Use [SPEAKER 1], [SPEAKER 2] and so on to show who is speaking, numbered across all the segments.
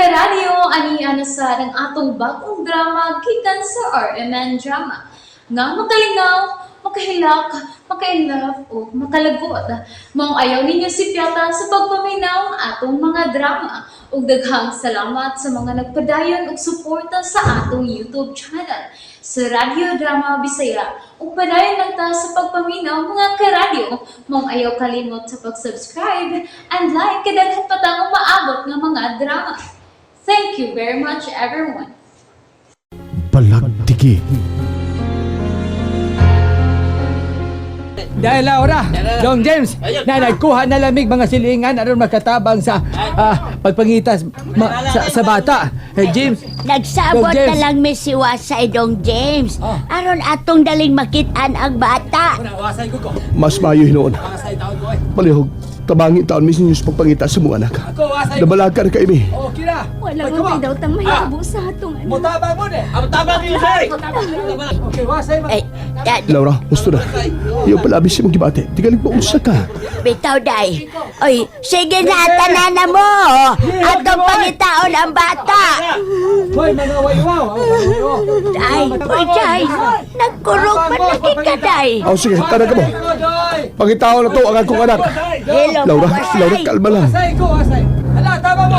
[SPEAKER 1] Karadyo, ani na sa ang atong bagong drama gikan sa RMN Drama. Nga makalingaw, makahilak, makainlove o makalagot. Maong ayaw ninyo sipyata sa pagpaminaw ang atong mga drama. Ug daghang salamat sa mga nagpadayon og suporta sa atong YouTube channel sa Radyo Drama Bisaya. Ug padayon lang ta sa pagpaminaw, mga karadyo. Maong ayaw kalimot sa pag-subscribe and like kay daghan pa tang umaabot nga mga drama. Thank you very much, everyone.
[SPEAKER 2] Balagtiki.
[SPEAKER 3] Dahil Laura, Dong James, na nagkuha na lamig mga silingan aron makatabang sa pagpangitas sa bata. Hey, James,
[SPEAKER 4] Nagsabot
[SPEAKER 3] Dong James.
[SPEAKER 4] na lang mi si Wasay, Dong James.
[SPEAKER 3] Oh.
[SPEAKER 4] Aron atong daling makitaan ang bata.
[SPEAKER 3] Wasay ko ko.
[SPEAKER 5] Mas mayo hinuon.
[SPEAKER 3] Wasay taon ko eh.
[SPEAKER 5] Palihog, tabangin taon mi sa pagpangita sa mga anak.
[SPEAKER 3] Ako wasay.
[SPEAKER 5] Nabalakan ka imi.
[SPEAKER 3] Oh, kira.
[SPEAKER 6] Wala mo kay daw tang mahitabo sa atong anak.
[SPEAKER 3] Mutabang mo ne. Mutabang niyo, sir. Okay, wasay mo.
[SPEAKER 4] Ay,
[SPEAKER 5] Laura, gusto na. Iyo pala abis mong gibate. Tigalig mo unsa ka.
[SPEAKER 4] Bitaw day. Oy, sige na, tanan na mo. Atong pangitaon ang bata.
[SPEAKER 3] Hoy, mga waywaw.
[SPEAKER 4] Ay, oy, day. Nagkurog pa lagi ka, day.
[SPEAKER 5] Oh, sige, tara ka mo. Pangitao na to ang akong anak.
[SPEAKER 4] Hello,
[SPEAKER 5] Laura,
[SPEAKER 4] Wasay.
[SPEAKER 5] Laura, kalma lang.
[SPEAKER 3] Wasay ko, wasay. Hala, tama mo.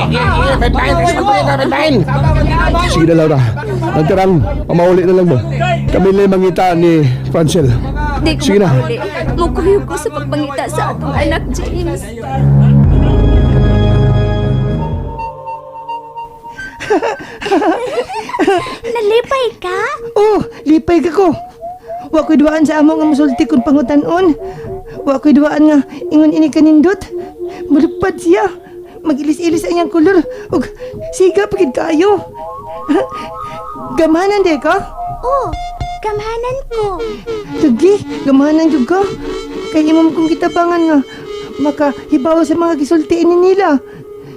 [SPEAKER 5] Sige na, Laura. Nagkarang, mamauli na lang mo. Kami lang mangita ni Francel.
[SPEAKER 6] Di ko
[SPEAKER 5] Sige na.
[SPEAKER 6] makauli. Mukuyog ko sa pagpangita sa atong anak, James.
[SPEAKER 4] Nalipay ka?
[SPEAKER 7] Oh, lipay ka ko. Wa ko'y duaan sa amo nga musulti kung pangutanon. Wa ko'y duaan nga ingon ini kanindot. Mulupad siya. Magilis-ilis ang iyang kolor. Ug siga pagid kaayo. Gamanan de ka?
[SPEAKER 4] Oh, kamhanan ko.
[SPEAKER 7] Tugi, gamanan jud ka. Kay imo kong kitabangan nga makahibaw sa mga gisultiin ni nila.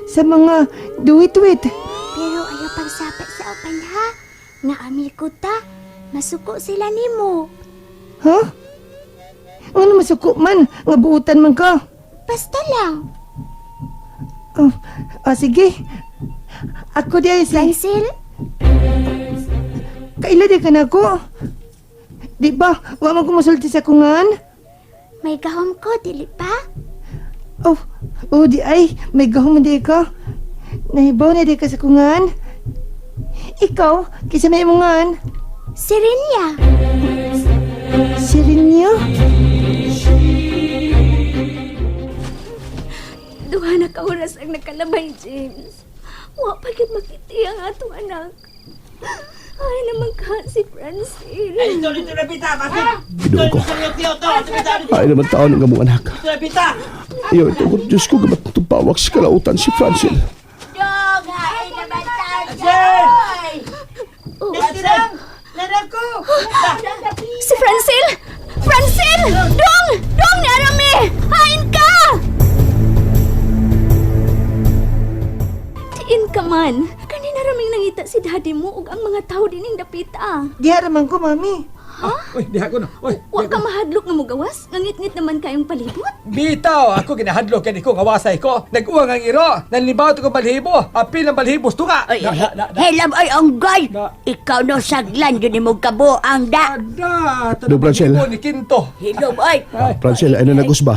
[SPEAKER 7] Sa mga duwit-wit.
[SPEAKER 8] Pero ayaw pagsapit sa upan ha. Nga amigo ta, masuko sila nimo.
[SPEAKER 7] Ha? Ano masuko man? Nga buutan man ka.
[SPEAKER 8] Basta lang.
[SPEAKER 7] Oh, sige. Ako di ay si...
[SPEAKER 8] Francel,
[SPEAKER 7] Kaila di ka na ko. Di ba, wa man kumusulti sa kungan?
[SPEAKER 8] may gahom ko, dili pa?
[SPEAKER 7] Oh, oh di ay, may gahom di ka. Nahibaw na di ka sa kungan. Ikaw, kisa may imungan.
[SPEAKER 8] Sirinya.
[SPEAKER 7] Si Rinyo?
[SPEAKER 6] Duha na ka oras ang nakalabay, James. Wa pa gyud makiti ang atong anak. Ay naman ka si Francine.
[SPEAKER 5] Kinuha ko. Ay naman taon ang among anak. Iyo, ito ko, Diyos ko, gamat tupawak sa kalautan si Francel.
[SPEAKER 4] Dong, hain naman taon, day.
[SPEAKER 6] Oh. Si Francine! Francine! Dong! Dong, narami! Hain ka! Tiin ka man. Kanina raming nangita si daddy mo ug ang mga tao dining dapita.
[SPEAKER 7] Diha raman ko, mami.
[SPEAKER 3] Uy, diha ko no. Uy,
[SPEAKER 6] Wa ka mahadlok nga mugawas? Ngangit-ngit naman kayong palibot?
[SPEAKER 3] Bitaw, ako ginahadlok kani ko nga wasay ko. Nag-uwang ang iro, nanlibaw ko balhibo. Apil ang balhibos tunga.
[SPEAKER 4] Oy,
[SPEAKER 3] Da, da, da, da.
[SPEAKER 4] helam, oy, onggoy.
[SPEAKER 3] Da.
[SPEAKER 4] Ikaw no saglan, yun mo kabuang da.
[SPEAKER 3] Da,
[SPEAKER 5] Do, Francel.
[SPEAKER 3] Ni Kinto.
[SPEAKER 4] Hilom, oy.
[SPEAKER 5] Francel, ay na nagusba.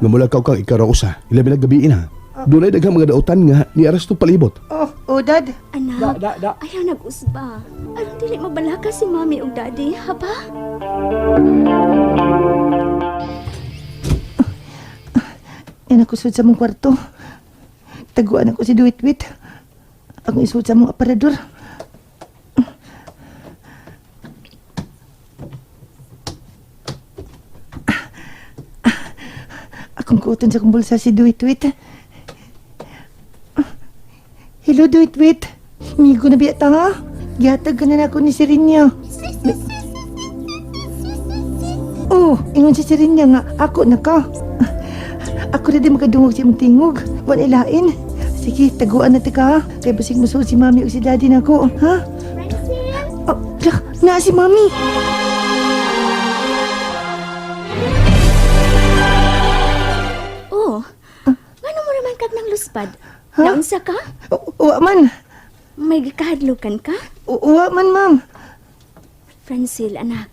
[SPEAKER 5] Nga mula kaw kang ikarausa. Ilabi na gabi na. Doon ay daghang mga dautan nga ni aras to palibot.
[SPEAKER 7] Oh, oh, dad.
[SPEAKER 6] Anak,
[SPEAKER 3] Da, da, da.
[SPEAKER 6] ayaw nag-usba. Aron dili mabalaka si mami ug daddy, ha ba?
[SPEAKER 7] Yan ako sud sa mong kwarto. Taguan ako si Duwit-Wit. Akong isud sa mong aparador. Akong kuton sa akong bulsa si Duwit-Wit. Hello, Duwit-Wit. Migo na biya ta ha? Gihatag ka na na ako ni Sirinya. Oh, ingon si Sirinya nga ako na ka. Ako na din makadungog sa imong tingog. Wala ilain. Sige, taguan na ta ka. Ha? Kay basig musuod si mami o si daddy na ko. Ha? Oh, lah, na si mami.
[SPEAKER 6] Oh, ngano mo naman kag nang luspad? Naunsa ka?
[SPEAKER 7] Wa man.
[SPEAKER 6] May gikahadlukan ka?
[SPEAKER 7] Wa man, ma'am.
[SPEAKER 6] Francil, anak.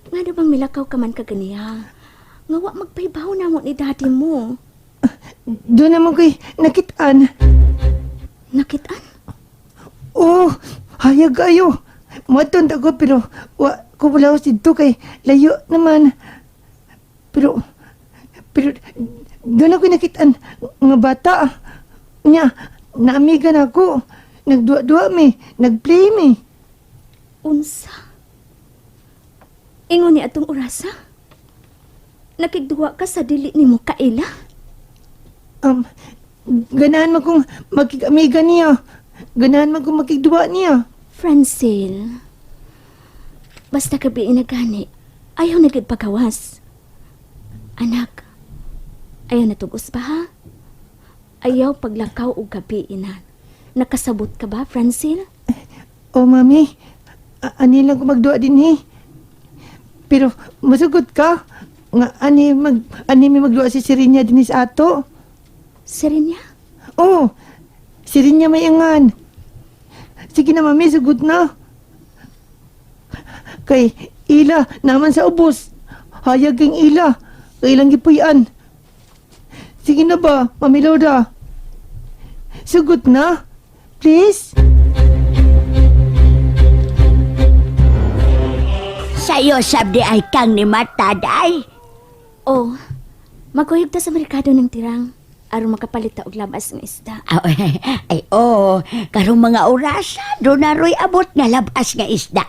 [SPEAKER 6] Nga na bang milakaw ka man kaganiya? Nga wa magpaybaw na mo ni daddy mo.
[SPEAKER 7] Doon naman ko'y nakitaan.
[SPEAKER 6] Nakitaan?
[SPEAKER 7] Oo, hayag kayo. Matun ako pero wa ko wala ko dito kay layo naman. Pero pero doon ako nakitaan nga bata. Nya, naamigan ako. Nagduwa-duwa mi, nagplay mi.
[SPEAKER 6] Unsa? Ingon ni atong orasa? Nakigduwa ka sa dili nimo kaila?
[SPEAKER 7] Um, ganahan man kong makikamigan niya. Ganahan man kong makigduwa niya.
[SPEAKER 6] Francil, basta gabi na gani, ayaw na gid pagawas. Anak, ayaw na tugos pa ha? Ayaw paglakaw og gabi ina. Nakasabot ka ba, Francil?
[SPEAKER 7] Oh, mami, ani lang ko magduwa din eh. Pero masugot ka nga ani mag ani mi magduwa si Sirinya din sa ato.
[SPEAKER 6] Serenya?
[SPEAKER 7] Oh, Sirinya may angan. Sige na mami, sugot na. Kay ila naman sa ubos. Hayag kang ila. Kay ilang gipuy-an. Sige na ba, Mami Laura? Sugot na. Please?
[SPEAKER 4] Sayo sabdi ay kang ni mata, day.
[SPEAKER 6] Oh, magkuyog ta sa merkado ng tirang aron makapalit ta og labas nga isda.
[SPEAKER 4] Ay, ay oo, karong mga orasa, doon na ro'y abot nga labas nga isda.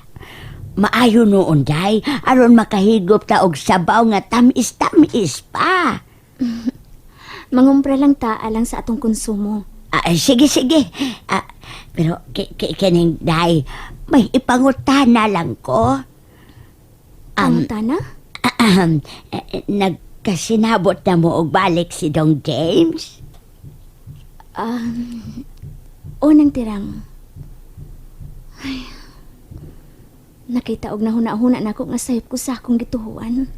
[SPEAKER 4] Maayo noon, day, aron makahigop ta og sabaw nga tamis-tamis pa.
[SPEAKER 6] Mangumpra lang ta alang sa atong konsumo.
[SPEAKER 4] Ah, sige, sige. Ah, pero kining day, may ipangutana lang ko.
[SPEAKER 6] Pangutana?
[SPEAKER 4] Ahem, eh, nagkasinabot na mo og balik si Dong James?
[SPEAKER 6] O nang tirang. Ay, nakita og nahuna-huna nako nga sayop ko sa akong gituhuan.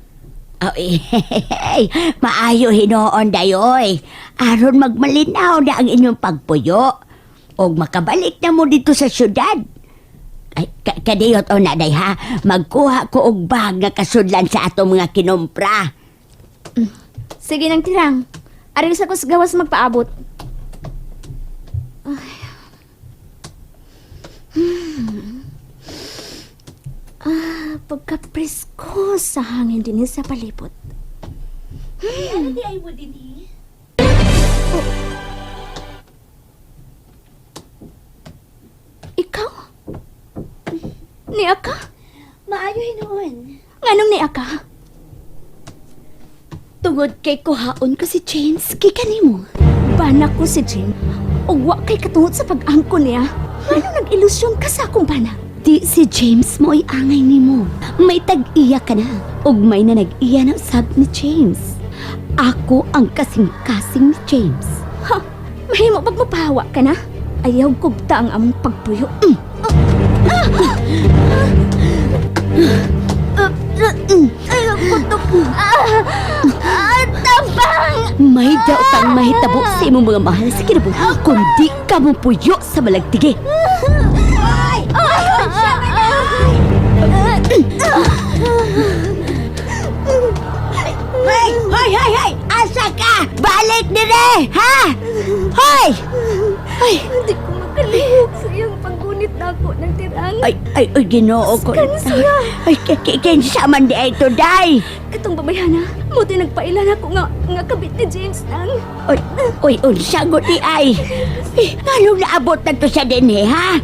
[SPEAKER 4] Ay, maayo hinoon dayoy. Aron magmalinaw na ang inyong pagpuyo. Og makabalik na mo dito sa syudad. Ay, kadiyot o na day ha, magkuha ko og bag nga kasudlan sa atong mga kinumpra.
[SPEAKER 6] Sige nang tirang. Ari sa kus gawas magpaabot. Ay. Ah, pagka-presko sa hangin din sa palibot.
[SPEAKER 8] Ano di ay mo din eh?
[SPEAKER 6] Ikaw? Niya ka?
[SPEAKER 8] Maayo hinuon.
[SPEAKER 6] Nganong niya ka?
[SPEAKER 8] Tungod kay kuhaon ko si James, gikan nimo.
[SPEAKER 6] Bana ko si Jim. Ug wa kay katungod sa pag-angko niya. Ngano nag-ilusyon ka sa akong bana?
[SPEAKER 8] Di si James mo ay angay nimo. May tag-iya ka na. Ug may na nag-iya na usab ni James. Ako ang kasing-kasing ni James.
[SPEAKER 6] Ha? Mahimo pag mapahawa ka na? Ayaw gugta ang among pagpuyo. Tabang!
[SPEAKER 8] May daotang mahitabo sa imong mga mahal sa kinabuhi kung di ka mo puyo sa malagtigi.
[SPEAKER 4] Hoy, hoy, hoy, hoy! Asa ka? Balik dire, ha? Hoy! Hoy!
[SPEAKER 6] Hindi ko makalihok sa iyang paggunit na ako ng tirang.
[SPEAKER 4] Ay, ay, ay, ginoo ko.
[SPEAKER 6] Kan siya.
[SPEAKER 4] Ay, kinsa man di ay to, day.
[SPEAKER 6] Katong babayhana, muti nagpailan ako nga, nga kabit ni James nang.
[SPEAKER 4] Oy, oy, unsa gud di ay. Eh, nganong naabot na to sa dinhi, ha?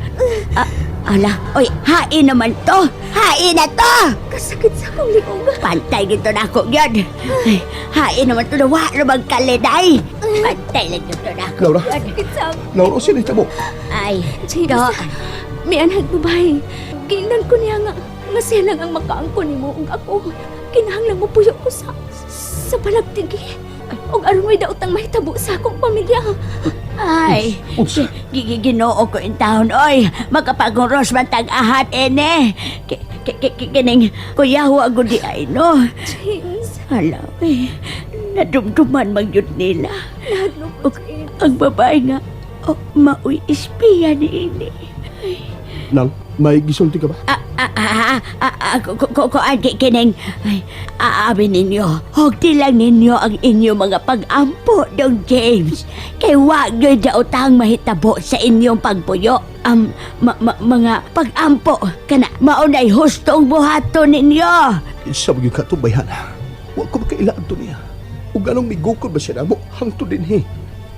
[SPEAKER 4] Ah, ala, oy, hain naman to. Hain na to.
[SPEAKER 6] Kasakit sa akong liog.
[SPEAKER 4] Pantay gito na ako gyud. Ay, hain naman to na wa ra magkaliday. Pantay lang gito na ako.
[SPEAKER 5] Laura,
[SPEAKER 6] Sakit sa akong.
[SPEAKER 5] Laura, sino mo?
[SPEAKER 4] Ay,
[SPEAKER 6] James,
[SPEAKER 4] do.
[SPEAKER 6] may anhag babae. Giingnan ko niya nga, nga siya lang ang makaangko nimo ug ako. Kinahanglan mo puyo ko sa palagtigi. Ug aron may daotang mahitabo sa akong pamilya.
[SPEAKER 4] Ay,
[SPEAKER 5] Unsa?
[SPEAKER 4] Ginoo ko in taon, oy. Makapaguros man tag-ahat, ene. Kining kuya wa gud di ay no.
[SPEAKER 6] James,
[SPEAKER 4] Hala, oy. Nadumduman man gyud nila.
[SPEAKER 6] nahadlok ko, James.
[SPEAKER 4] Ang babae nga, oh, maoy espiya ni ini.
[SPEAKER 5] Nang, may gisulti ka ba?
[SPEAKER 4] Ah, ah, ah, ah, ah, ko, ko, ko, agi kining, ay, aamin ninyo, hugti lang ninyo ang inyong mga pag-ampo, Dong James. Kay wag nyo'y daotang mahitabo sa inyong pagpuyo. Ang mga pag-ampo, kana, maunay hustong buhaton ninyo.
[SPEAKER 5] Isa ba yung katubayan? Wa ko makailaan to niya. Ug anong migukod ba siya namo? Hangtod din he.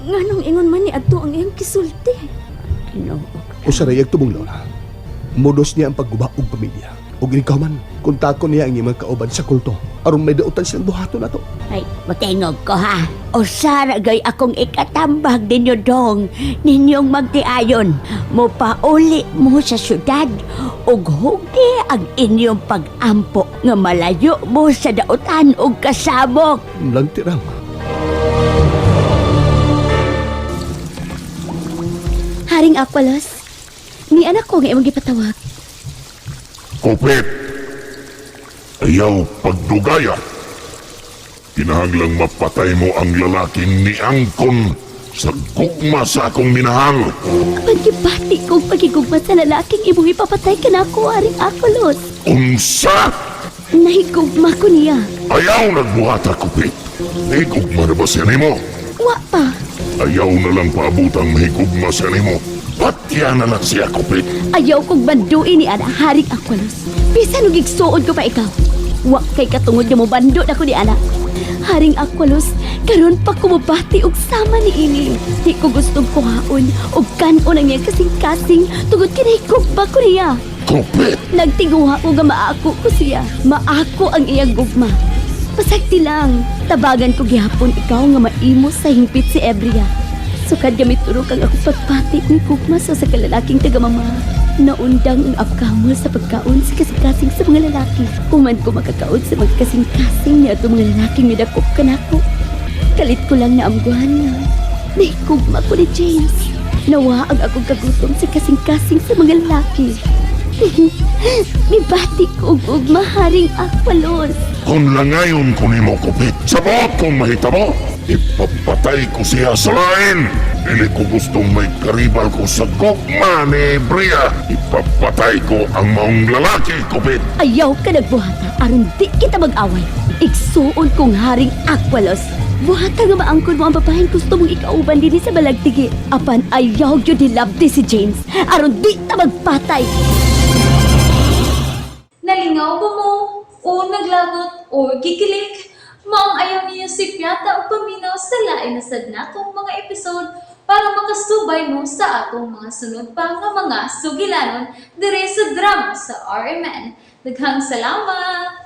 [SPEAKER 6] Nganong ingon man ni adto ang iyang kisulti.
[SPEAKER 4] Ginoo.
[SPEAKER 5] Usa ra iyang tumong Lola. Modus niya ang pagguba og pamilya. Ug ikaw man, kontakon niya ang iyang mga kauban sa kulto aron may dautan silang buhaton nato.
[SPEAKER 4] Ay, matingog ko ha. O saragay akong ikatambag ninyo dong, ninyong magtiayon. Mupauli mo sa syudad, ug hugdi ang inyong pag-ampo nga malayo mo sa dautan ug kasabok.
[SPEAKER 5] Lantirang.
[SPEAKER 8] Haring Aqualos, ni anak ko nga imong gipatawag.
[SPEAKER 2] Kupit! Ayaw pagdugaya. Kinahanglang mapatay mo ang lalaking niangkon sa gugma sa akong minahal.
[SPEAKER 8] Apan gibati kong pagigugma sa lalaking imong ipapatay kanako, Haring Aqualos.
[SPEAKER 2] Unsa!
[SPEAKER 8] Nahigugma ko niya.
[SPEAKER 2] Ayaw nagbuhata, Kupit. Higugma na ba siya nimo?
[SPEAKER 8] Wa pa.
[SPEAKER 2] Ayaw na lang paabutang mahigugma siya nimo. Patya na lang siya, Kupit.
[SPEAKER 8] Ayaw kong banduin ni Ana, Haring Aqualos. Bisan og igsuon ko pa ikaw. Wa kay katungod nga mobando na ko ni Ana. Haring Aqualos, karon pa ko mobati og sama ni ini. Di ko gustong kuhaon og kan-on ang iyang kasing-kasing tungod kinahigugma ko niya.
[SPEAKER 2] Kupit!
[SPEAKER 8] Nagtinguha ko nga maako ko siya. Maako ang iyang gugma. Pasagti lang, tabagan ko gihapon ikaw nga maimo sa hingpit si Ebria. Sukad gamit turok ang akong pagpati ng gugma sa kalalaking tagamama. Naundang ang apkamol sa pagkaon sa kasing-kasing sa mga lalaki. Human ko makakaon sa mga kasing-kasing niya atong mga lalaking midakop kanako. Kalit ko lang na amguhan nga. Nahigugma ko ni James. Nawa ang akong kagutom sa kasing-kasing sa mga lalaki. Mibati ko og ugma, Haring Aqualos.
[SPEAKER 2] Kung langayon ko nimo, Kupit, sa buot kong mahitabo, ipapatay ko siya sa lain. Dili ko gustong may karibal ko sa gugma ni Bria. Ipapatay ko ang maong lalaki, Kupit.
[SPEAKER 8] Ayaw ka nagbuhata aron di kita mag-away. Igsuon kong Haring Aqualos. Buhata nga maangkon mo ang babaeng gusto mong ikauban dinhi sa balagtigi. Apan ayaw gyud hilabdi si James aron di ta magpatay.
[SPEAKER 1] Nalingaw ba mo? O naglagot o gikilig? Maong ayaw niyo si Piata o paminaw sa lain na sad natong mga episode para makasubay mo sa atong mga sunod pa nga mga sugilanon dire sa drama sa RMN. Daghang salamat!